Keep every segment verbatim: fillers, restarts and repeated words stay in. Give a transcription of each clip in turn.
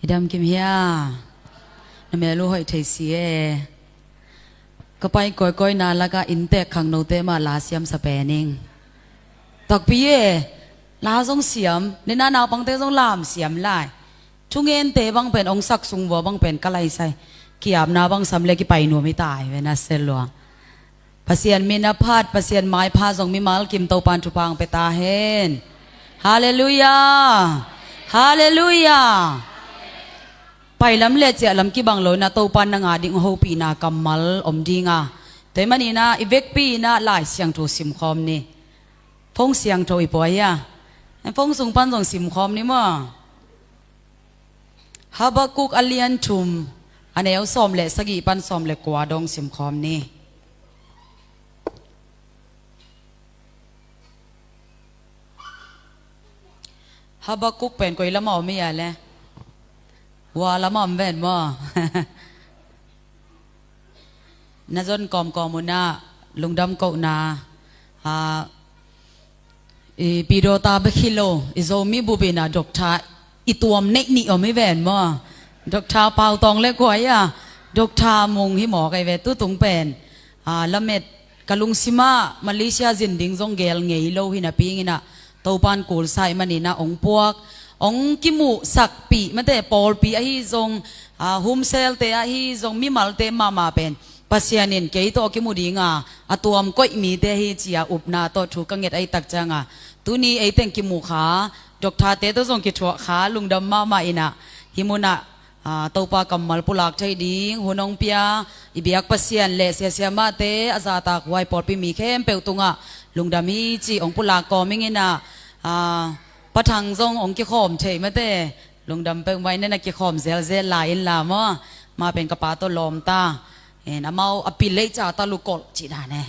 Diam kim hia? Na mel uh hoih thei si e. Ka pai kawikawi na lakah inntek khangnote mah la siamsa pen ing. Takpi e. La zong siam. Nena naupangte zong lam siam lai. Thungente bang pen ong sak sung vua bang pen ka laisai. Kiapna bang sam le kipai nuam hi tai ve na se lua. Pasian min a phat, Pasian maipha zong mimal kim Topan thupha ong pia ta hen. Halleluiah. Halleluiah. Pailam le ciahlam kibang lo inah Topan nang a ding hopihna kammal om dinga, tua hi maninah i vekpi inah Lai Siangtho simkhawm ni. Phone siangtho i pua hia? Phone sung pan zong simkhawm ni maw? Habakuk a lian thum, a neu sawm le sagih pan sawm le kua dong simkhawm ni. Habakuk pen koi lamah om hia le? Hua lamah om ven maw? Na zon kawmkawm unah lungdam kohna, ah, i Pidawta bek hi lo, i Zomi bup inah Doctor i tuam neih nih om hi ven maw? Doctor Pau Tawng le kua hia? Doctor Mung hi mawk ahi ve. Tutung pen, ah, lamet ka lungsimah Malaysia zin ding zong gel ngei lo hi napi inah Topan kulsa hi maninah ong puak, ong kimuhsakpih mate pawlpi ahi zong, ah, humselte ahi zong mimalte mahmah pen Pasian in kei tawh a kimu dinga a tuam koih mite hi ci-a upna tawh thu ka nget ahi tak cianga, tuni eiteng kimu kha, Doctor-te tawh zong kithuah kha, lungdam mahmah inah hih munah, ah, Topa kammal pulak thei ding hun ong pia i biak Pasian le siasia mahte a zahtak huai pawlpi mi khempeuh tungah lungdam hi ci ong pulak kawm ing inah, ah, Pa Thang zong ong kikhawm thei mate. Lungdam peuhmah in, na kikhawm zelzel lai in la maw? Mah pen ka pa tawh lawm ta. En, amau a pil lei ca ta lukolh cih dan e.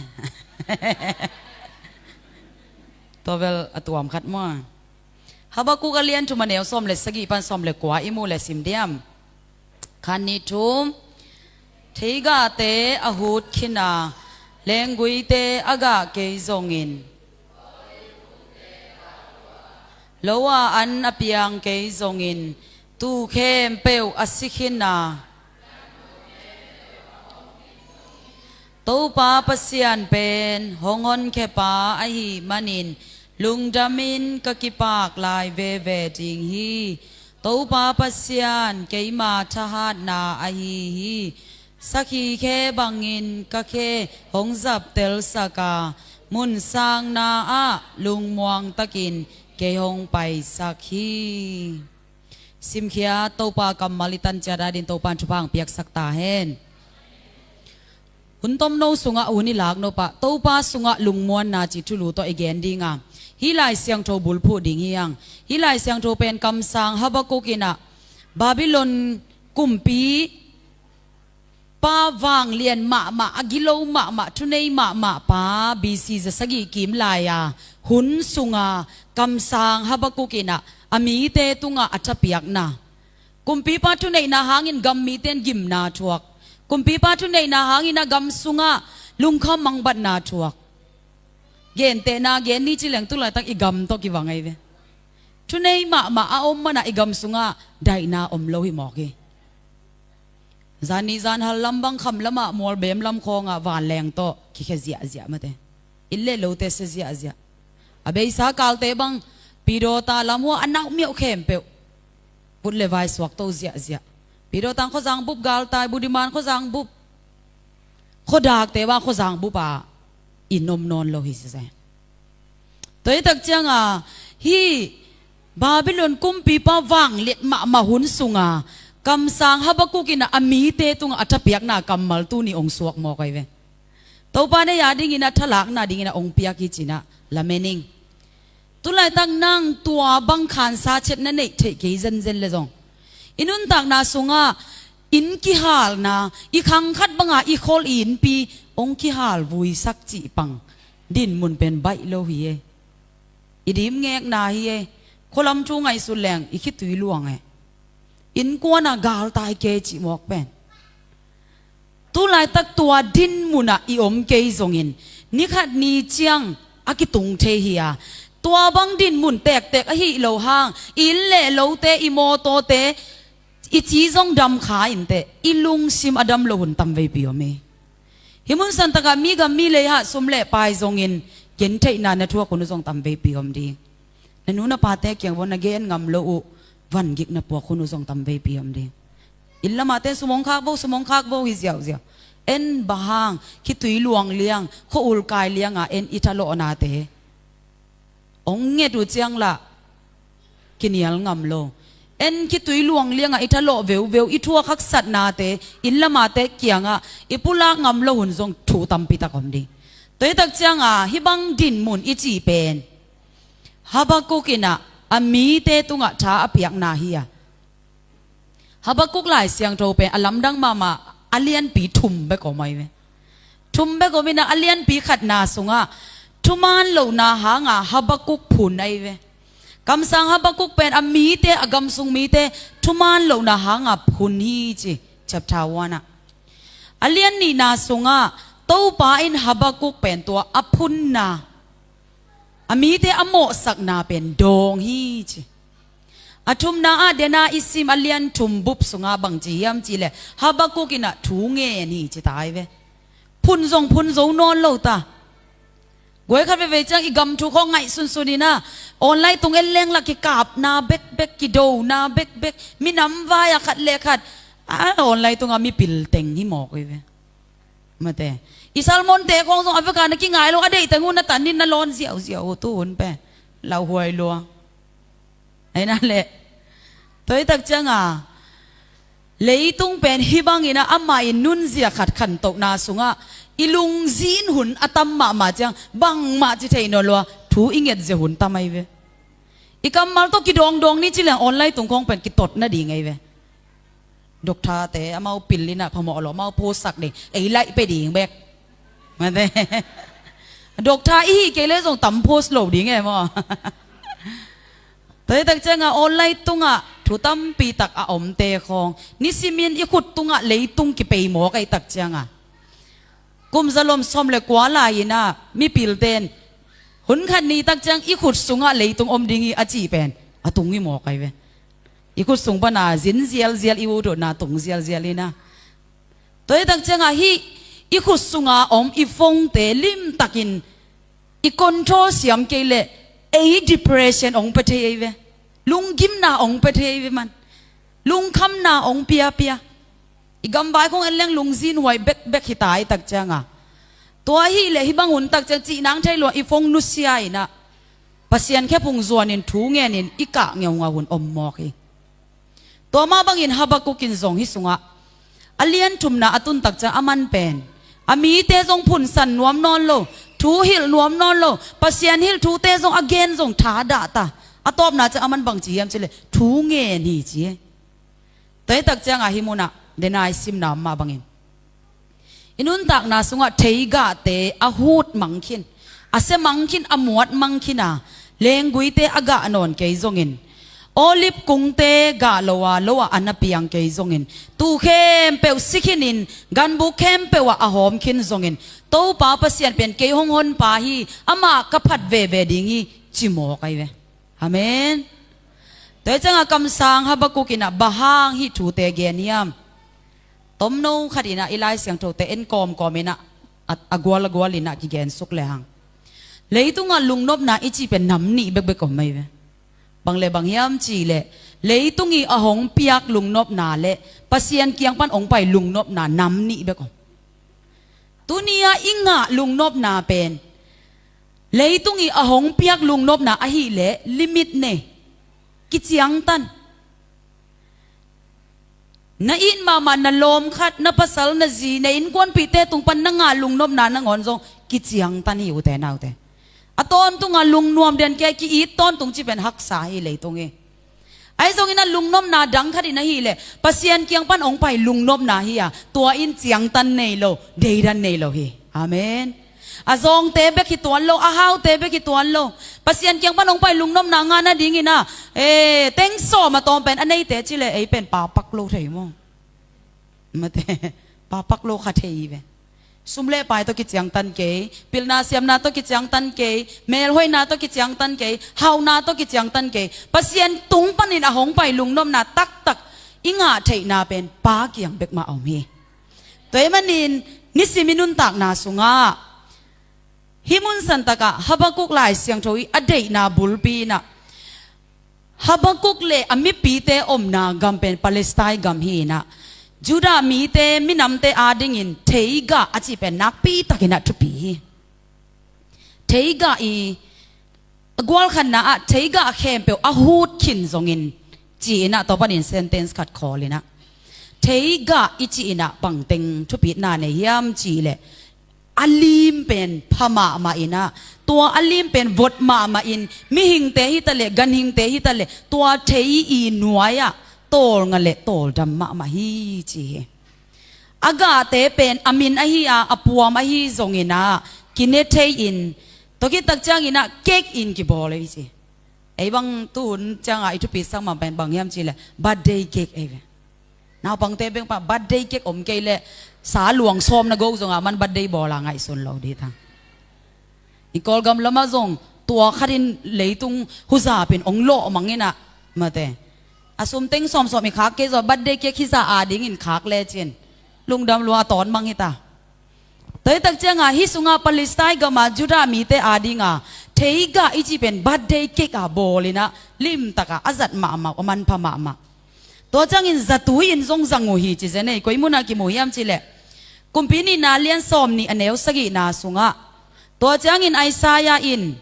Tua bel a tuam khat maw? Habakuk a lian thum a neu sawm le sagih pan sawm le kua i mu le sim diam? Khat nih thum. Theigahte a hut khin a, lengguite a gah kei zongin, lo a an a piang kei zongin, tuu khempeuh a si khin a, Topa Pasian pen hong honkhia pa ahih manin lungdamin ka kipak lai veve ding hi. Topa Pasian keima thahatna ahi hi. Sakhi khe bangin ka khe hong zaptelsak a, mun sangna ah lungmuang takin kei hong paisak hi. Simkhiat Topa kammal i tan ciat adin Topa in thupha hong piaksak ta hen. Hun tomno sungah hun i lak nop ah Topa sungah lungmuanna cih thulu tawh i gen dinga, hih Lai Siangtho bulphuh ding hi hang. Hih Lai Siangtho pen kamsang Habakuk inah Babylon kumpi pa vanglian mahmah, a gilo mahmah, thunei mahmah pa, B C za sagih kim lai-a hun sunga kamsang Habakuk inah a mite tungah a thapiakna, kumpipa thuneihna hangin gam mite in gimna thuak, kumpipa thuneihna hangin a gam sungah lungkham mangbatna thuak. Gentehna gen ni ci leng tu laitak i gam tawh kivang ahi ve. Thunei mahmah a om manah i gam sungah daihna om lo hi mawk hi. Zan nih zan hal lam bang kham lamah mualbem lam khawngah vanleng tawh kikhia ziahziah mate. Inn le lote sia ziahziah. A beisa kalte bang Pidawta lam hua a naumeuh khempeuh put le vai suak to ziahziah. Pidawta in khuazang bup galtai, Budiman khuazang bup, khuadakte bang khuazang bup ah i nom nawn lo hi siseh. Tua hi tak cianga hih Babylon kumpipa vangliat mahmah hun sunga kamsang Habakuk inah a mite tungah a thapiakna kammal tuni ong suak mawk ahi ve. Topa nei a dingin a thalakna dingin a ong piak hi cinah lamen ing. Tu laitak nang tua bang khansa chet na neih theih kei zenzen le zong, i nuntakna sungah inn kihalna, i khang khat banga i khol i innpi ong kihal vuisak cih pang dinmun pen baih lo hi e. I dim ngekna hi e. Khualam thu ngaihsut leng i khitui luang e. Innkuana galtai ke cih mawk pen. Tu laitak tua dinmunah i om kei zongin, nikhat ni ciang a kitung thei hi a, tua bang dinmun tektek ahi lo hang, i inn le lote, i mawtawte, I ci zong dam kha inteh, i lungsim a dam lo hun tamveipi om hi. Hih mun santakah mi gam mi lei hah sum le pai zongin gentheihna na thuak hun uh zong tamveipi om ding. Na nu na pate kiang bang na gen ngam lo uh vangik na puak hun uh zong tamveipi om ding. Inn lamah ten sum hong khak vo, sum hong khak vo hi ziauziau. En bang hang khitui luang liang, khua-ul kai lianga en i thalawhnate hong nget uh ciang lah kinial ngam lo. En khitui luang liangah i thalawh veuveu, i thuak haksatnate inn lamate kiangah i pulak ngam lo hun zong thu tampi tak om ding. Tua hi tak cianga hih bang dinmun i cih pen Habakuk in ah a mite tungah tha a piakna hi a. Habakuk Lai Siangtho pen a lamdang mahmah, a lianpi thum bek om ahi ve. Thum bek om in ah a lianpi khatna sungah thuman lohna hanga Habakuk phun ahi ve. Kamsang Habakuk pen a mite, a gamsung mite thuman lohna hanga phun hi ci, chapter one ah. A lian nihna sungah Topa in Habakuk pen tua a phunna, a mite a mawhsakna pen dawng hi ci. A thumna ah dena i sim a lian thum bup sungah bang ci hiam cihleh Habakuk in ah thu ngen hi ci ta ahi ve. Phun zong phun zo nawn lo ta. Guai khat veivei ciang i gam thu khawng ngaih sunsun in ah online tung en leng lah kikapna bekbek, kidona bekbek, minam vai-ah khat le khat, a online tungah mipil teng hi mawk hi ve. Mate. I sermon-te khawng zong a vekah na kingai lo, a deih teng uh na tan in na lawn ziauziau uh tu hun pen. Lauhuai lua. Ahi na leh. Tua hi tak cianga leitung pen hih bangin ah amah in nunzia khat khantohna sungah i lungzin hun a tam mahmah ciang bangmah ci thei nawn lo a, thu i ngetzia hun tam ahi ve. I kammal tawh kidawngdawng ni ci leng online tung khawng pen kitot nading ahi ve. Doctor-te amau pil in ah phamawh lo, amau post sak ding, ei laih pia ding bek. Mate. Doctor i hih kei leh zong tam post lo ding e maw. Tua hi tak cianga online tungah thu tampi tak a omte khawng nisimin i khut tungah leitung kipei mawk ahi tak cianga kum zalom sawm le kua lai-in ah mipilten hun khat ni tak ciang i khut sungah leitung om ding hi a cih pen a tung hi mawk ahi ve. I khut sung pana zin zialzial, i ut utna tung zialzial in ah. Tua hi tak ciangah hih i khut sunga om i phone-te limtakin i control siam kei leh ei depression hong pia thei ahi ve. Lunggimna hong pia thei ahi ve man. Lungkhamna hong piapia. I gamvai khawng en leng lungzinhuai bekbek hi ta ahi tak cianga. Tua ahih leh hih bang hun tak ciang cih nang thei lua i phone nusia in ah Pasian khephung zuanin thu ngenin i kah ngeungau hun om mawk hi. Tua mah bangin Habakuk in zong hih sungah a lian thumna a tun tak ciang a man pen a mite zong phunsan nuam nawn lo, thu hilh nuam nawn lo, Pasian hilh thute zong a gen zong thadah ta. A tawpna ciang a man bang ci hiam cihleh thu ngen hi ci hi. Tua hi tak ciangah hih munah denai simna mah bangin i nuntakna sungah theigahte a hut mang khin, a sia mang khin, a muat mang khin a, lengguite a gah nawn kei zongin, olive kungte gah lo a, lo ah an a piang kei zongin, tuu khempeuh si khinin ganbuk khempeuh ah a hawm khin zongin, Topa Pasian pen kei hong honpa hi, amah ka phat veve ding hi, ci mawk ahi ve. Amen. Tua hi ciangah kamsang Habakuk in ah bang hang hih thute gen hiam? Tomno khat in ah i Lai Siangthote en kawmkawm in ah, a, a gual a gual in ah kigen suk lehang, leitungah lungnopna i cih pen nam nih bekbek om ahi ve. Bang le bang hiam cihleh leitung i a hong piak lungnopna le Pasian kiang pan hong pai lungnopna nam nih bek om. Tuni-ah i ngah lungnopna pen leitung i a hong piak lungnopna ahih leh limit nei, kiciangtan. Na it mahmah na lawm khat, na pasal, na zi, na innkuanpihte tung pan na ngah lungnopna nangawn zong kiciangtan hi, ute naute. A tawntunga lungnuam den kei, ki-it tawntung cih pen haksa hi leitung hi. Ahi zongin a lungnopna dang khat in ahih leh Pasian kiang pan hong pai lungnopna hi a, tua in ciangtan nei lo, deidan nei lo hi. Amen. A zawngte bek hi tuan lo, a haute bek hi tuan lo. Pasian kiang pan hong pai lungnopna ngah nadingin ah, eh, teng sawm a tawm pen a neite cih leh ei pen papak lo thei maw? Mate, papak lo kha thei hi ve. Sum le pai tawh kiciangtan kei, pilna siamna tawh kiciangtan kei, melhoihna tawh kiciangtan kei, hauhna tawh kiciangtan kei. Pasian tung panin a hong pai lungnopna taktak i ngah theihna pen Pa kiang bek mah a om hi. Tua ahih manin nisim i nuntakna sungah hih mun santakah Habakkuk Lai Siangtho i a deihna bulpi inah Habakkuk le a mipite omna gam pen Palestine gam hi inah Judah mite minamte adingin theigah a cih pen nakpi takinah thupi hi. Theigah i a gualkhanna ah theigah khempeuh a hut khin zongin ci inah tua panin sentence khat khawl inah theigah i ci inah bangteng thupitna nei hiam cih leh a lim pen pha mahmah inah tua a lim pen vot mahmah in mihingte hitaleh ganhingte hitaleh tua thei i nuai-ah tawlnga le tawldam mahmah hi ci hi. A gahte pen a min ahi a a puam ahi zongin ah kine thei-in tua khit tak ciangin ah cake in kibawl ahi ci. Ei bang tuhun ciangah i thupisak mah pen bang hiam cih leh birthday cake ahi ve. Naupangte bek pah birthday cake om kei leh sa luang sawm na go zongah man birthday bawl a ngaihsun lo dih ta. I Kawlgam lamah zong tua khatin leitung huzap in ong lawh mang inah mate a sum teng sawmsawm i khak kei zaw birthday cake hizah adingin khak lecin lungdam lua a tawn mang hita. Tua hi tak ciangah hih sungah Palestine gamah Judah mite adinga theigah i cih pen birthday cake a bawl inah limtakah a zat mahmah a manpha mahmah. Tua ciangin zatui in zong zang uh hi ci zen ei. Koi munah kimu hiam cih leh Kumpi nihna lian sawm nih a neu sagihna sungah tua ciangin Isaiah in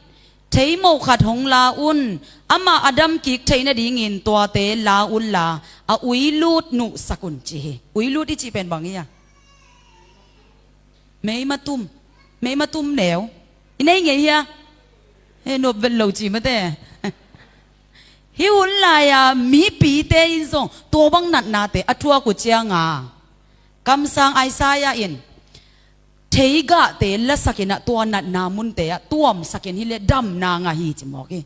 theimo khat hong la un, amah a damkik theih nadingin tuate la unla a uilut nuhsak un ci hi. Uilut i cih pen bang hi a meimatum, meimatum neu i nei ngei hi a he nuap vet lo ci mate. Hih hun lai-a mipite in zong tua bang natnate a thuak uh cianga kamsang Isaiah in theigahte lasak inah tua natna munte ah tuamsak in hileh damna ngah hi ci mawk hi.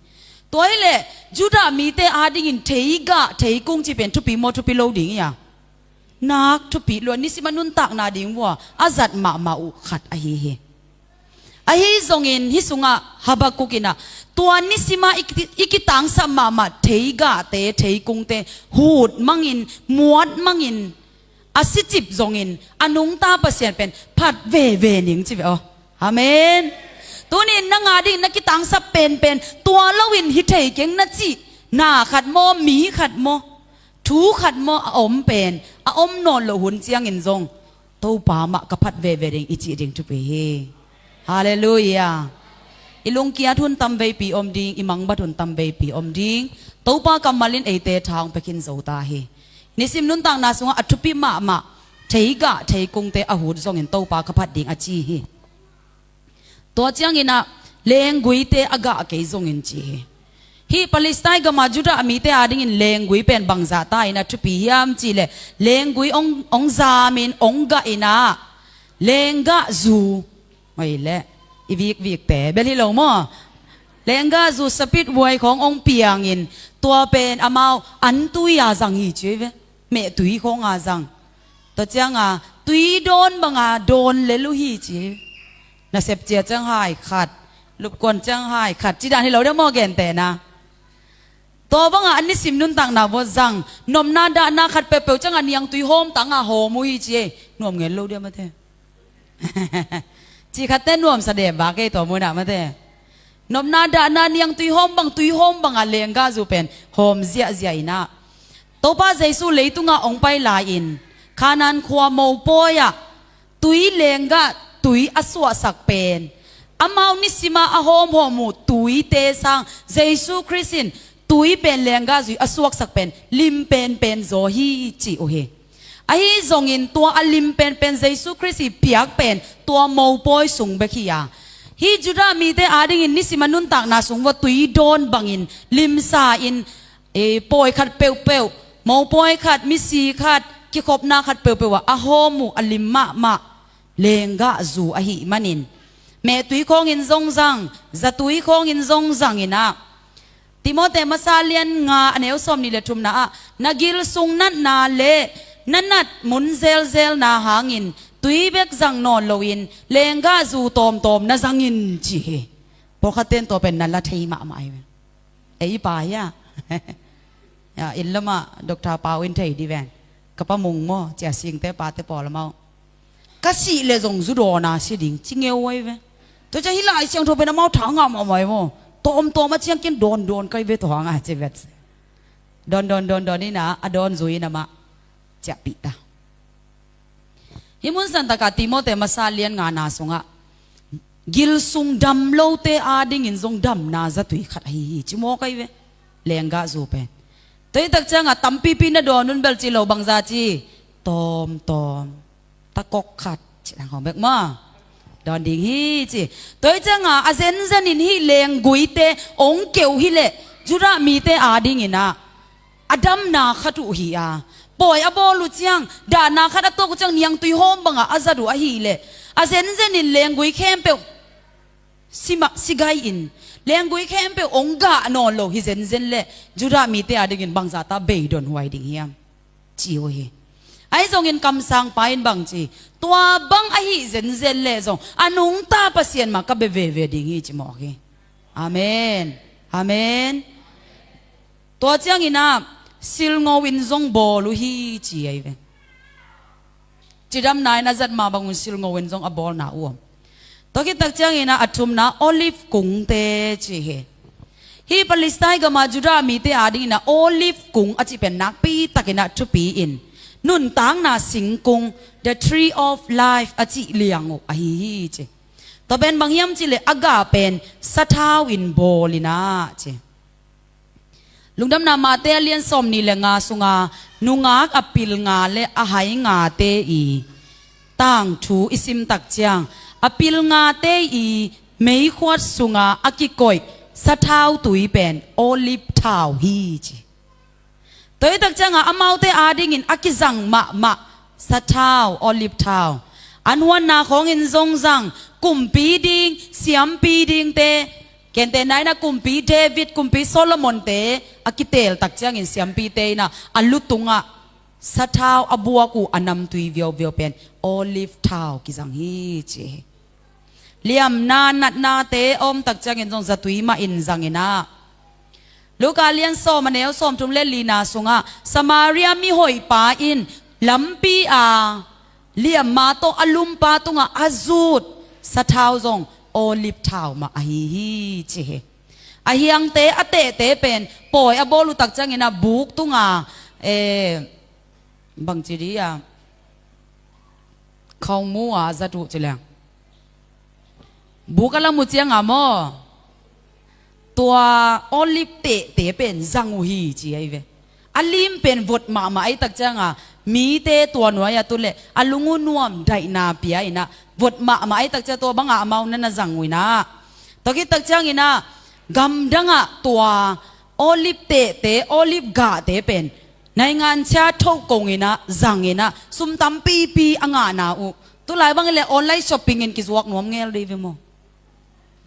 Tua hileh Judah mite adingin theigah theikung cih pen thupi maw thupi lo ding hi a nak thupi lua nisim a nuntakna ding vua a zat mahmah uh khat ahi hi. Ahi zongin hih sungah Habakkuk inah tua nisimah i ki- i kitangsap mahmah theigahte theikungte hut mangin muat mangin a sicip zongin a nungta Pasian pen phat veve ning ci ve aw. Amen. Tunin nang ading na kitangsap penpen tua loin hi thei keng na cih na khat maw mi khat maw thu khat maw a om pen a om nawn loh hun ciangin zong Topa mah ka phat veve ding i cih ding thupi hi. Halleluiah. I lungkiat hun tamveipi om ding, i mangbat hun tamveipi om ding. Topa kammal in eite tha hong pia khin zo ta hi. Nisim nuntakna sungah a thupi mahmah theigah theikungte a hut zongin Topa ka phat ding a ci hi. Tua ciangin ah lengguite a gah kei zongin ci hi. Hih Palestine gama Judah mite adingin lenggui pen bangzah ta in a thupi hiam cihleh lenggui ong, ong zamin ong gah in ah lenggah zu, oi leh i vikvikte bel hi lo maw? Lenggah zu sapit vuai khawng ong piangin tua pen amau an tui a zang hi ci ve. Meh tui khawng a zang. Tua cianga tui dawn banga dawn lel uh hi ci. Nasep cia ciang hai khat, lupkuan ciang hai khat ci dan hi lo deuh maw gentehna. Tua banga an nisim nuntakna vua zang nopna dahna khat peuhpeuh cianga niangtui hawm tanga hawm uh hi ci ei. Nuam ngel lo deuh mate. Ci khatte nuamsa dem ba kei tua munah mate. Nopna dahna niangtui hawm bang tui hawm banga lenggah zu pen hawm ziahziah in ah Topa Jesu leitunga ong pai lai-in Khanan khua mopawi ah tui lenggah tui a suahsak pen amau nisima a hawmhawm uh tuite sang Jesu Khrist in tui pen lenggah zui a suaksak pen lim penpen zaw hi ci uh hi. Ahi zongin tua a lim penpen Jesu Khrist i piak pen tua mopawi sung bek hi a, hih Judah mite adingin nisima nuntakna sung vua tui dawn bangin limsa in, e, pawi khat peuhpeuh, mopawi khat, misi khat, kikhopna khat peuhpeuh ah a hawm uh a lim mahmah lenggah zu ahih manin mehtui khawngin zongzang, zatui khawngin zongzang in ah Timote masa lian nga a neu sawm nih le thumna ah na gil sung natna le na nat mun zelzelna hangin tui bek zang nawn loin lenggah zu tawmtawm na zangin ci hi. Pawlkhatten tua pen na la thei mahmah hi. Ei pa hia? Ya, inn lamah Doctor Pau in thei di ven. Ka pa Mung maw, Cia Singte pate pawl amau. Ka sih le zong zu dawn a si ding, ci ngeu ahi ve. Tua ciang hih Lai Siangtho pen amau tha ngah mahmah hi maw. Tawmtawm a ciang ken dawn dawn ka hi ve tua hang a ci vet. Dawn dawn dawn dawn in a, a dawn zui in amah ciahpih ta. Hih mun santak ah Timoti masa lian ngana sungah gilsung dam lote adingin zong damna zatui khat ahi hi, ci mawk ahi ve. Lenggah zu pen. Tua hi tak ciangah tampipi na dawn un bel ci lo, bangza ci, tawmtawm, takok khat ci lang hong bek maw. Dawn ding hi ci. Tua hi ciangah a zenzenin hih lengguite ong keuh hileh Judah mite adingin ah a damna khat uh hi a, pawi a bawl uh ciang, dahna khat a tuak uh ciang, niangtui hawm bangah a zat uh ahileh a zenzenin lenggui khempeuh simah sigai-in, lenggui khempeuh ong gah nawn lo hi zenzen leh Judah mite adingin bangzata beidon huai ding hiam, ci uh hi. Ahi zongin kamsangpa in bang ci, tua bang ahi zenzen leh zong a nungta Pasian mah ka bia veve ding hi, ci mawk hi. Amen. Amen. Tua ciangin ah silngo in zong bawl uh hi, ci ahi ve. Cidamna in a zat mah bangun silngo in zong a bawlna uh om. Tua khit tak ciangin ah a thumna olive kungte ci hi. Hih Palestine gamah Judah mite adingin ah olive kung a cih pen nakpi takin ah thupi in, nuntakna singkung, the tree of life a cih liang uh ahi hi ci. Tua pen bang hiam cihleh a gah pen sathau in bawl in ah ci. Lungdamna Mate a lian sawmnih le nga sunga nungak a pil nga le a hai ngate i tangthu i sim tak ciang, a pil ngate i meikhuat sunga a kikoih sathau tui pen olive thau hi ci. Tua hi tak ciangah amaute adingin a kizang mahmah sathau, olive thau, an huanna khawngin zong zang, kumpi ding, siampi dingte, gentehna in ah kumpi David, kumpi Solomon-te a kiteel tak ciangin siampite in ah a lu tungah sathau a buak uh a namtui viauviau pen olive thau kizang hi ci hi. Liamna natnate a om tak ciangin zong zatui mah in zang in ah, Luka lian sawm a neu sawmthum le lina sungah Samaria mihoihpa in lampi a liamma tawh a lumpa tungah a zut sathau zong olive thau mah ahi hi ci hi. A hiangte a tehte pen pawi a bawl uh tak ciangin ah buk tunga, eh, bangci di a, khawngmu a zat uh ci leng, buk a lam uh ciangah maw, tua olive tehte pen zang uh hi ci ahi ve. A lim pen vot mahmah ahi tak ciangah mite tua nuai-ah tu leh a lung uh nuam, daihna pia in ah vot mahmah ahi tak ciang tua bangah amau na na zang uh in ah. Tua khit tak ciangin ah gamdangah tua olive tehte, olive gahte pen naingansia thokong in ah zang in ah sum tampipi a ngahna uh. Tulai bangin le online shopping in kizuak nuam ngel dih ve maw?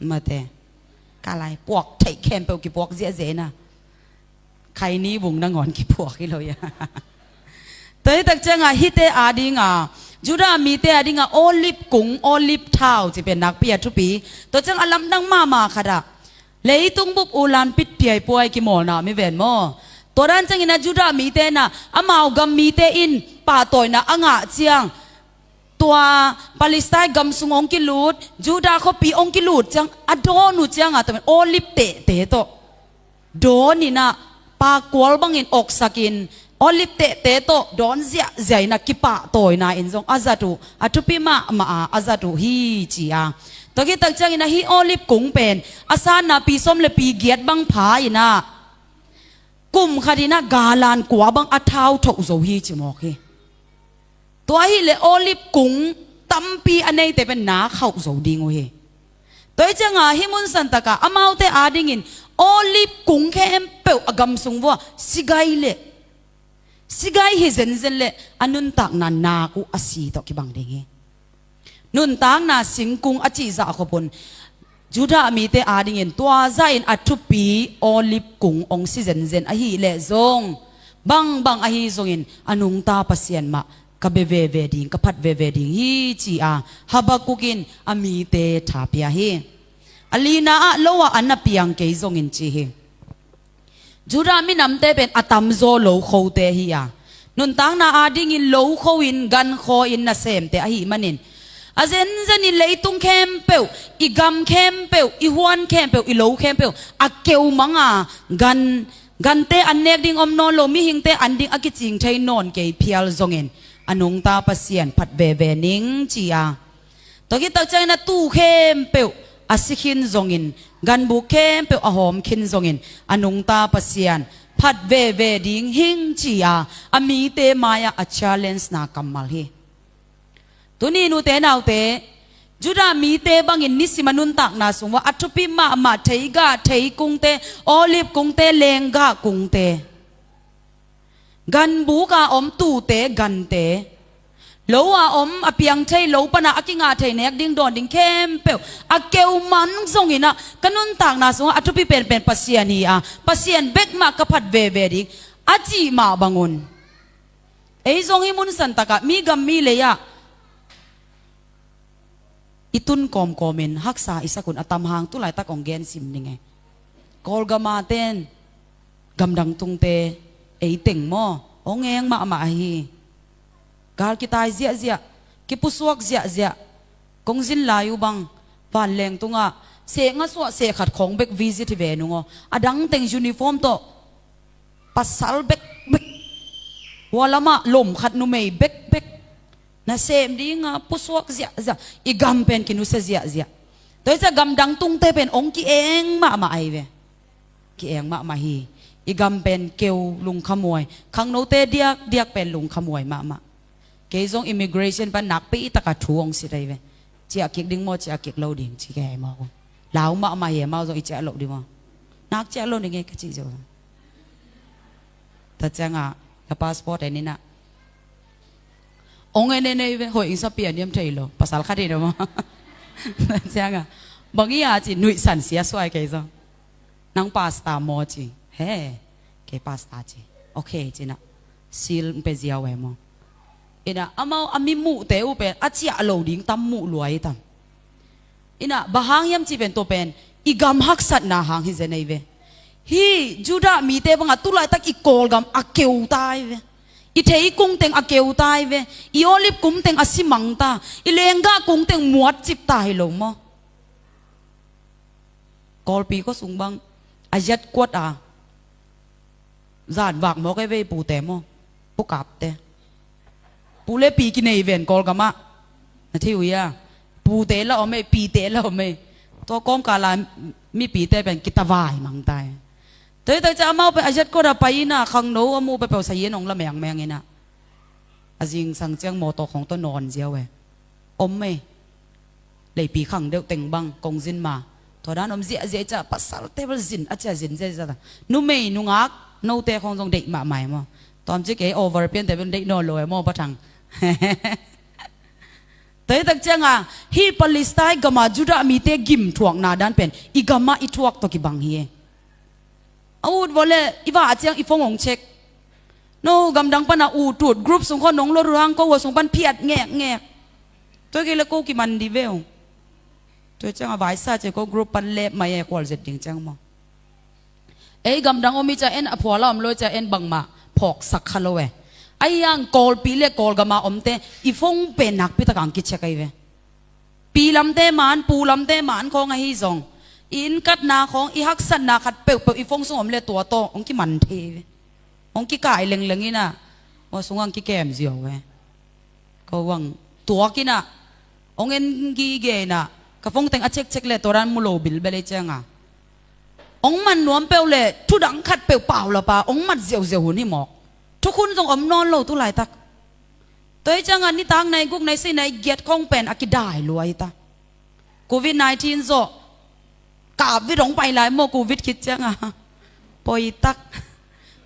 Mate. Ka lai puak theih khempeuh kipuak ziahziah in ah, khaini bung nangawn kipuak hi lo ia. Tua hi tak ciangah hihte adingah, Judah mite adingah olive kung, olive thau ci pen nakpi a thupi. Tua ciang a lamdang mahmah khatah leitung bup ulan pit piaipuai kimawlna mi ven maw? Tua dan ciangin ah Judah mite in ah amau gam mite in pahtawina a ngah ciang, tua Palestine gam sung hong kilut, Judah khuapi hong kilut ciang a dawn uh ciangah tua olive tehte tawh dawn in ah pakual bangin oksakin olive tehte tawh dawn ziahziah in ah kipahtawina in zong a zat uh, a thupi mahmah a a zat uh hi ci a. Tua khit tak ciangin ah hih olive kung pen a sanna pi sawm le pi giat bang pha in ah kum khat in ah galan kua bang a thau thoh zo hi ci mawk hi. Tua ahileh olive kung tampi a neite pen na khauh zo ding uh hi. Tua hi ciangah hih mun santakah amaute adingin olive kung khempeuh a gam sung vua sigai leh, sigai hi zenzen leh a nuntakna nak uh a si tawh kibang ding hi. Nuntakna singkung a cihzah khop un Judah mite adingin tua zahin a thupi olive kung hong si zenzen ahileh zong, bangbang ahi zongin a nungta Pasian mah ka bia veve ding, ka phat veve ding hi ci-a Habakkuk in a mite thapia hi. A lina ah lo ah an a piang kei zongin ci hi. Judah minamte pen a tamzaw lokhote hi a, nuntakna adingin lokho in gankhaw in nasemte ahih manin, a zenzenin leitung khempeuh, i gam khempeuh, i huan khempeuh, i lo khempeuh a keu manga, gan, gante an nek ding om nawn lo, mihingte an ding a kicing thei nawn kei phial zongin a nungta Pasian phat veve ning ci a, tua khit tak ciangin a tuu khempeuh a si khin zongin, ganbuk khempeuh a hawm khin zongin, a nungta Pasian phat veve ding hing ci a, a mite mai-ah a challenge na kammal hi. Tuni nute naute, Judah mite bangin nisim a nuntakna sungah a thupi mahmah theigah, theikungte, olive kungte, lenggah kungte, ganbuk a om tuute, gante, lo a om a piang thei, lo pana a kingah thei nek ding dawn ding khempeuh a keu man zongin ah, ka nuntakna sungah a thupi penpen Pasian hi a, Pasian bek mah ka phat veve ding a cih mah bangun, ei zong hih mun santakah, mi gam mi lei-ah i tun kawmkawmin haksa i sakun a tam hang tu laitak hong gen sim ning e. Kawlgama ten gamdang tungte ei teng maw, hong eng mahmah ahi. Gal kitai ziahziah, kipusuak ziahziah. Kong zin lai uh bang, vanleng tungah sehngah suah sehkhat khawng bek visit hi ve nung aw. A dang teng uniform tawh, pasal bekbek, hua lamah lom khat numei bekbek, nasem dinga pusuak ziahziah, i gam pen kinusia ziahziah. Tua hi ciah gamdang tungte pen hong ki-eng mahmah ahi ve. Ki-eng mahmah hi. I gam pen keu, lungkhamhuai, khangnote diakdiak pen lungkhamhuai mahmah. Kei zong immigration pan nakpi taka thu hong sit ahi ve. Ciah kik ding maw, ciah kik lo ding ci kei ahi maw. Lau mahmah hi, amau zong i ciah loh ding maw. Nak ciah lo ding e ka cih zo. Tua ciangah ka passport en inah, hong en en ei ve, hoih ing sa pian hiam thei lo, pasal khat hi na maw. Tua ciangah, bang hi a ci, nuihsan sia suai kei zong. Nang pastor maw ci. He, kei pastor ci. Ok ci inah, seal pe ziau e maw. Inah amau a mi muhte uh pen a ciah lo ding tam muh lua hi tam. Inah bang hang hiam cih pen, tua pen i gam haksatna hang hi zen ei ve. Hih Judah mite bangah tu laitak i Kawlgam a keu ta hi ve. I theikung teng a keu ta hi ve. I olive kum teng a simang ta. I lenggah kung teng muatcip ta hi lo maw. Kawlpi khuasung bang a ziat kuat a, zan vak mawk e ve, i pute maw, pu kapte. Pu le pi kinei ven Kawlgamah. Na thei uh hia? Pute la om e, pite la om e. Tua kawmkala mipite pen kitavai mangta e. Tua hi tak ciah amau pen a ziat kuat a pai inah, khangno a muh peuhpeuh sayin hong la mengmeng inah, a zingsang ciang mawtaw khawng tawh nawn ziau e. Om e. Leipi khang deuh teng bang kong zin ma. Tua dan om ziahziah i ciah, pasalte bel zin a ciah zin ziahziah ta. Numei nungak note khawng zong deih mahmah e maw. Tuamci kei over piante bel deih nawn lo e maw, Pa Thang. Tua hi tak cianga hih Palestine gama Judah mite gim thuakna dan pen i gamah i thuak tawh kibang hi e. A ut vawh le i vah ciang i phone hong check. No gamdang pana ut ut, group sung khawng nong lot uh hang ko hua sung pan phiat ngekngek. Tua kei le ko kiman di veu. Tua ciang a vaisa cia ko group pan lep mai e, khual zet ding ciang maw. Ei gamdang om i cia en a phuala om lo i cia en bangmah phawksak kha lo e. Ahi hang Kawlpi le Kawlgama omte i phone pen nakpi takang kicheck ahi ve. Pi lamte man, pu lamte man khawng ahi zong, i innkatna khawng, i haksatna khat peuhpeuh i phone sung om le tua tawh hong kiman thei ve. Hong kikai lengleng inah, hua sungah hong kikem ziau ve. Ko hong tuak inah, hong en gige inah, ka phone teng a check check le tua dan mu lo bilbel ei cianga, hong man nuam peuh le thudang khat peuh pau lapa hong mat ziauziau hun hi mawk. Thukhun zong om nawn lo tu laitak. Tua hi cianga nitak nai guk nai si nai giat khawng pen a kidai lua hi ta. Covid nineteen zawh kapvit hong pai lai maw, covid khit cianga. Poitak.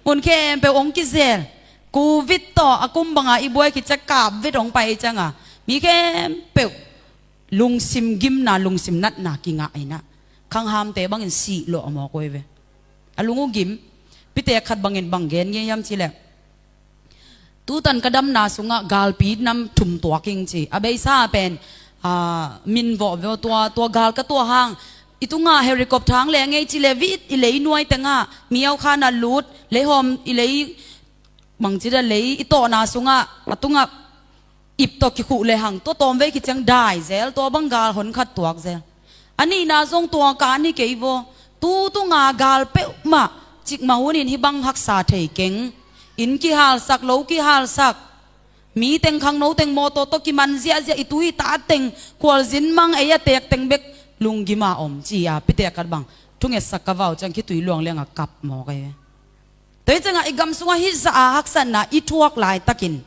Mun khempeuh hong kizel. Covid tawh a kum banga i buai khit ciang kapvit hong pai hi cianga, mi khempeuh lungsim gimna, lungsim natna kingah inah, khanghamte bangin sih lawh a mawk uh hi ve. A lung uh gim. Pitek khat bangin bang gen ngei hiam cileh, tutan ka damna sungah galpi nam thum tuak ing ci. A beisa pen, a, min vawh vawh tua, tua gal ka tuah hang I tungah helicopter hang leng ei ci le vit i lei nuai tengah miau khan a lut, leihawm i lei bangci da lei i tawhna sungah a tungah ip tawh kikhuh le hang tua tawm vei kiciang dai zel, tua bang gal hon khat tuak zel. A nihna zong tua ka ni kei vaw, tu tunga gal peuhmah cikmah hunin hih bang haksa thei keng. Inn kihalsak, lo kihalsak, mi teng khangno teng mawtaw tawh kiman ziahziah, i tu i ta teng khualzin mang ei a teek teng bek lunggima om ci-a pitek khat bang thungetsak ka vau ciang khitui luang liangah kap mawk ei ve. Tua hi ciangah i gam sungah hih zah a haksatna i thuak laitakin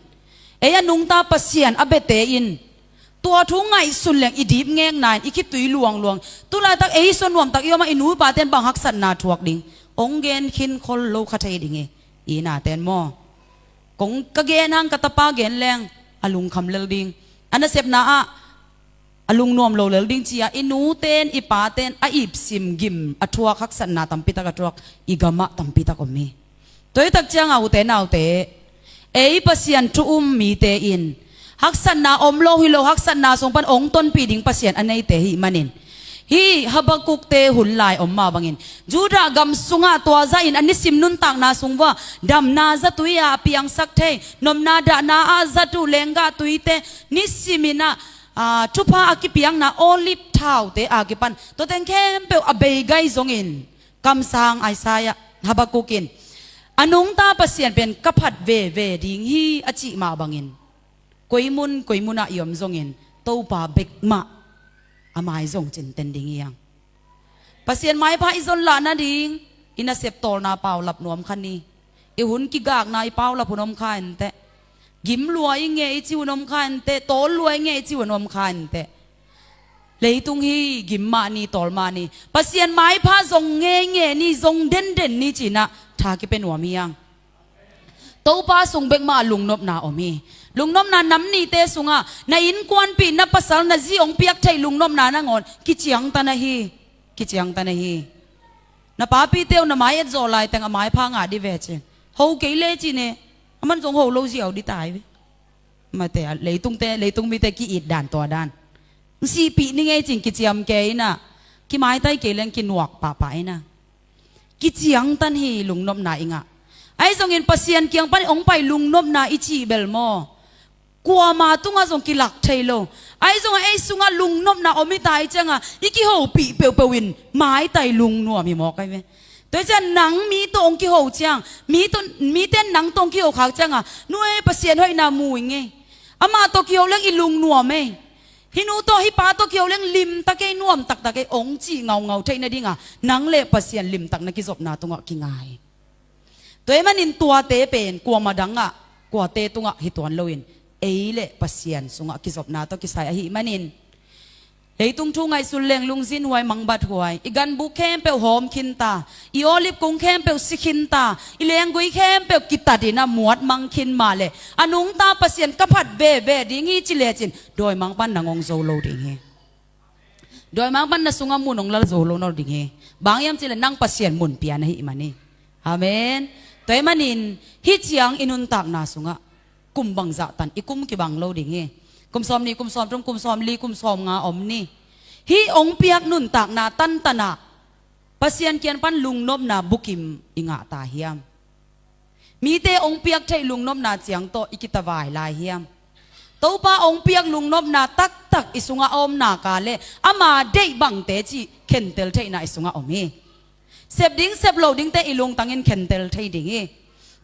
ei a nungta Pasian a biate in tua thu ngaihsun leng i dip ngekna in i khitui luangluang. Tu laitak ei suan nuamtak i om a i nu i pate in bang haksatna thuak ding hong gen khin khol lo kha thei ding hi. I nate in maw, kong ka gen hang ka tapa gen leng a lungkham lel ding, a nasepna ah a lungnuam lo lel ding ci-a i nute in i pate in a ipsim gim a thuak, haksatna tampitak a thuak i gamah tampitak om hi. Tua hi tak ciangah ute naute, ei Pasian thu um mite in haksatna om lo hi lo, haksatna sung pan ong tonpih ding Pasian a neite hi manin, hih Habakukte hun lai om mah bangin Judah gam sungah tua zahin a nisim nuntakna sung vua damna zatui a piangsak thei, nopna dahna ah zat uh lenggah tuite nisimin ah, aa, thupha a kipiakna olive thaute a kipan tua teng khempeuh a bei gai zongin kamsang Isaiah, Habakuk in a nungta Pasian pen ka phat veve ding hi a cih mah bangin koi mun koi munah i om zongin Topa bek mah a mai zong cinten ding hi hang. Pasian maipha i zon lah nading i nasep tawlna paulap nuam kha ni. I hun kigakna i paulap hun om kha inteh. Gim lua i ngeh i ci hun om kha inteh, tawl lua i ngeh i ci hun om kha inteh. Leitung hi gim mah ni, tawl mah ni. Pasian maipha zong ngeingei ni, zong denden ni ci-in ah tha kipia nuam hi hang. Topa sung bek mah lungnopna om hi. Lungnopna nam nihte sungah na innkuanpih, na pasal, na zi hong piak theih lungnopna nangawn kiciangtan ahi. Kiciangtan ahi. Na papite uh na mai etzawh laiteng a maipha ngah dih ve cin. Ho kei le cin e. Aman zong ho lo ziau dih tai ve. Mate a leitungte, leitung mite ki-it dan tua dan. Sihpih ni ngei cin kiciam kei in ah, kimaitai kei leng kinuak pahpah in ah. Kiciangtan hi lungnopna i ngah. Ahi zongin Pasian kiang pan hong pai lungnopna i cih bel maw, kuama tungah zong kilak thei lo. Ahi zongah ei sungah lungnopna om hi ta hi ciangah i kihopih peuhpeuh in maitai lungnuam hi mawk ahi ve. Tua hi ciang nang mi tawh hong kiho ciang, mi tawh, mite in nang tawh hong kiho khak ciangah, nu ei, Pasian hoihna mu ing ei. Amah tawh kiho leng i lungnuam ei. Hih nu tawh hih pa tawh kiho leng limtak ei, nuam taktak ei, hong cih ngaungau theih nadinga nang le Pasian limtak na kizopna tungah kinga hi. Tua ahih manin tuate pen kuama dangah, kuate tungah hi tuan loin ei le Pasian sungah kizopna tawh kisai ahih manin, leitung thu ngaihsun leng lungzinhuai, mangbathuai, i ganbuk khempeuh hawm khinta, i olive kung khempeuh si khinta, i lenggui khempeuh kitatin a muat mang khin mah leh, a nungta Pasian ka phat veve ding hi ci lecin dawimang pan nang hong zo lo ding hi. Dawimang pan na sungah mun hong lal zo lo nawn ding hi. Bang hiam cih leh nang Pasian mun pia na hih man hi. Amen. Tua ahih manin hih ciang i nuntakna sungah kum bangzah tan i kum kibang lo ding hi. Kum sawmnih, kum sawmthum, kum sawmli, kum sawmnga om ni. Hih hong piak nuntakna tantanah Pasian kiang pan lungnopna bukim i ngah ta hiam? Mite hong piak theih lungnopna ciang tawh i kitavai lai hiam? Topa hong piak lungnopna taktak i sungah a om nak leh ama deih bangte cih khentel theihna i sungah om hi. Sep ding sep lo dingte i lungtangin khentel thei ding hi.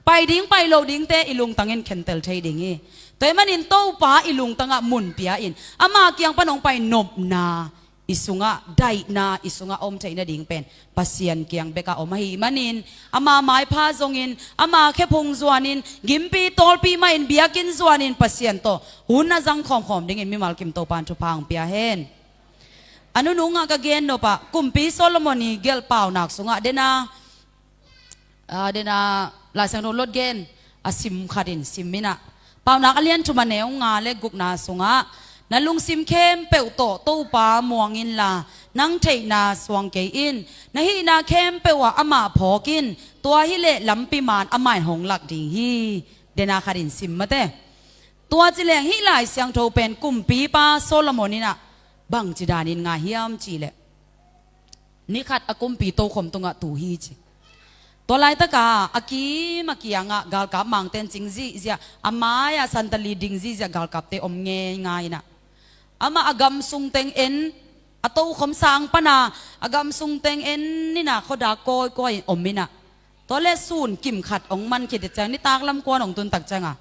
Pai ding pai lo dingte i lungtangin khentel thei ding hi. Tua ahih manin Topa i lungtangah mun pia-in ama kiang pan hong pai nopna i sungah, daihna i sungah om theih nading pen Pasian kiang bekah om ahih manin, ama maipha zongin, ama khephung zuanin, gimpi tawlpi mahin, biakinn zuanin Pasian tawh hun a zang khawmkhawm dingin mimal kim Topa in thupha hong pia hen. A nunungah ka gen nopah Kumpi Solomon i gelh paunak sungah dena, a, dena Lai Siangtho lot gen a sim khatin sim inah, Paunak a lian thum a neu nga le gukna sungah, na lungsim khempeuh tawh Topa muang inla, nang theihna suang kei in, na hihna khempeuh ah amah phawk in, tua hileh lampi man amah in hong lak ding hi. Dena khatin sim mate. Tua cileng hih Lai Siangtho pen Kumpipa Solomon inah bangci danin ngai hiam cihleh, Ni khat a kumpi tokhom tungah tu hi ci. Tua laitaka a kim a kiangah galkap mangten cing zihziah, a mai-ah santali ding zihziah galkapte om ngeingai inah, amah a gamsung teng en, a tokhom sang pana a gamsung teng en inah, khuadak kawikawi in om inah, tua le sun kim khat hong man khit ciang, nitak lam kuan hong tun tak cianga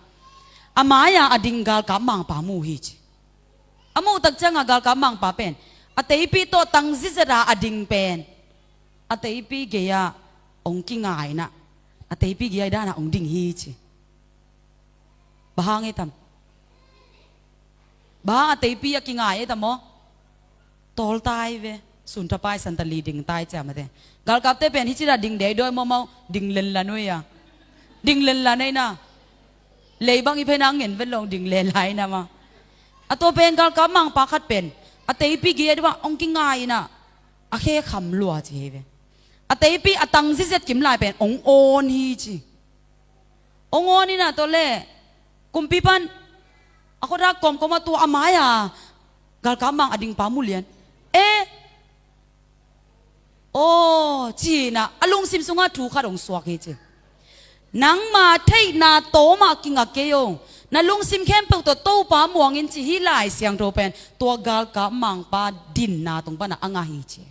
a mai-a a ding galkap mangpa mu hi ci. A muh tak cianga galkap mangpa pen a teipi tawh tang zizeta a ding pen a teipi gei-ah hong kingai inah, a teipi gei-ah i danah hong ding hi ci. Bang hang ei tam? Bang hang a teipi a kingai ei tam aw? Tawltai ve. Sunthapai santali dingtai ciamate. Galkapte pen hicita ding dei dawi mawmaw, ding lenlan uh ia. Ding lenlan ei na. Lei bang i phei nang ngen vet long ding lenlai na ma. A tua pen galkap mangpa khat pen a teipi gei-ah dua hong kingai inah, a khe kham lua ci hi ve. A teipi a tang zizet kim lai pen hong awn hi ci. Hong awn inah tua le kumpi pan a khuadak kawmkawmah tua a mai-a galkap mang a dingpa mu lian. E, aw, ci inah a lungsim sungah thu khat hong suak hi ci. Nangma theihna tawmah kingak kei o. Na lungsim khempeuh tawh Topa muang in ci. Hih Lai Siangtho pen tua galkap mangpa dinna tung panah a ngah hi ci.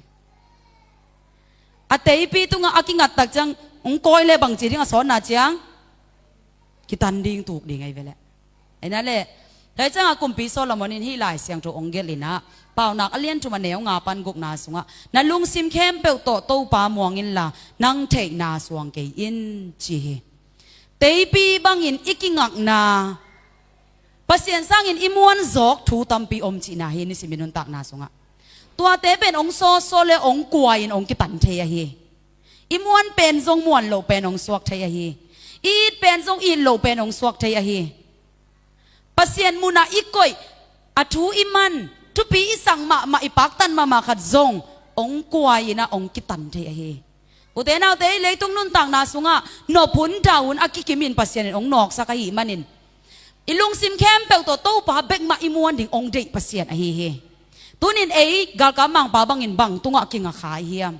A teipi tungah a kingat tak ciang hong kawi le bangci ding a sawtna ciang kitan ding, tuk ding ahi ve leh. Ahi na leh, tua hi ciangah kumpi Solomon in hih Lai Siangtho hong gelh inah, Paunak a lian thum a neu nga pan gukna sungah, na lungsim khempeuh tawh Topa muang inla, nang theihna suang kei in ci hi. Teipi bangin i kingakna, Pasian sangin i muan zawk thu tampi om cihna hi nisim i nuntakna sungah. Tuate pen hong sawsaw le hong kuai-in hong kitan thei ahi. I muan pen zong muan loh pen hong suak thei ahi. I it pen zong it loh pen hong suak thei ahi. Pasian munah i koih, a thu i man, thupi i sak mahmah, i paktan mahmah khat zong hong kuai-in ah hong kitan thei ahi. Ute naute, i leitung nuntakna sungah nop hun dah hun a kikimin Pasian in hong nawksak ahih manin, i lungsim khempeuh tawh Topa bek mah i muan ding hong deih Pasian ahi hi. Tunin ei galkap mangpa bangin bang tungah kingakha hiam?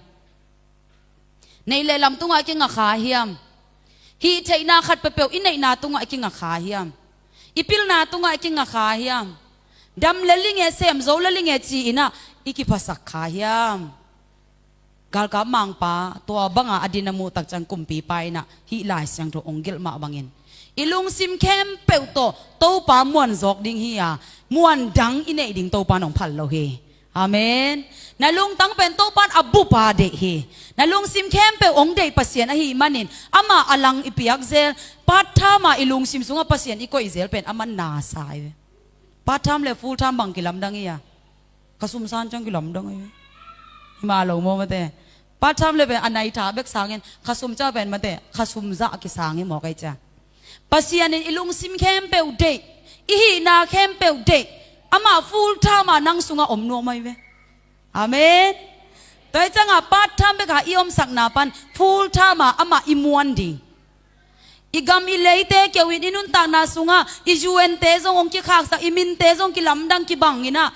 Neih le lam tungah i kingakha hiam? Hih theihna khat peuhpeuh i neihna tungah i kingakha hiam? I pilna tungah i kingakha hiam? Dam lel ing e, sem zo lel ing e ci-in ah i kiphasak kha hiam? Galkap mangpa tua banga a din a muh tak ciang kumpipa in ah hih Lai Siangtho hong gelh mah bangin, i lungsim khempeuh tawh Topa muan zawk ding hi a, muan dang i neih ding Topa in hong phal lo hi. Amen. Na lungtang pen Topa in a bup a deih hi. Na lungsim khempeuh hong deih Pasian ahih manin amah a lang i piak zel, part time a i lungsim sungah Pasian i koih zel pen a man nasa hi ve. Part time le full time bang kilamdang hi a? Kha sum sang ciang kilamdang hi. Hi mah lo maw mate. Part time le pen a nai tha bek sangin kha sum ciang pen mate, kha sum zah kisang hi mawk ei cia. Pasian in i lungsim khempeuh deih, i hihna khempeuh deih, amah full time a nang sungah om nuam ahi ve. Amen. Tua hi ciangah part time bek a i omsakna pan full time a amah i muan ding. I gam i leite keu in i nuntakna sungah i U N te zong hong kikhaksak, i minte zong kilamdang kibang in ah,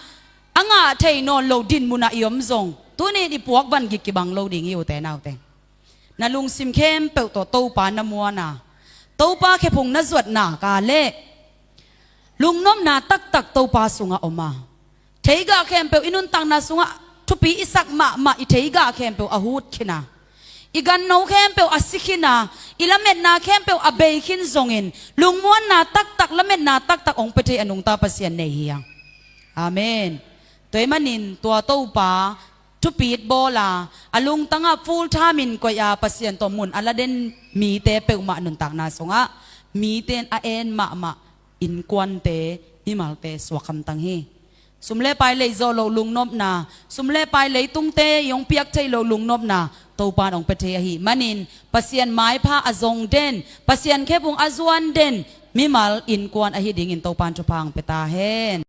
a ngah thei nawn lo dinmun ah i om zong, tuni in i puak van gik kibang lo ding hi ute naute. Na lungsim khempeuh tawh Topa na muan a, Topa khephung na zuat nak leh lungnopna taktak Topa sungah om a, theigah khempeuh i nuntakna sungah thupi i sak mahmah, i theigah khempeuh a hut khin a, i ganno khempeuh a si khin a, i lametna khempeuh a bei khin zongin, lungmuanna taktak, lametna taktak hong pia thei a nungta Pasian nei hi hang. Amen. Tua ahih manin tua Topa thupit bawl a, a lungtangah full time in koih a, Pasian tawh mun a la den mite peuhmah nuntakna sungah mite in a en mahmah innkuante, mimalte suak hamtang hi. Sum le pai lei zawh loh lungnopna, sum le pai leitungte i hong piak theih loh lungnopna Topa in hong pia thei ahih manin, Pasian maipha a zong den, Pasian khephung a zuan den mimal innkuan ahi dingin Topa in thupha hong pia ta hen.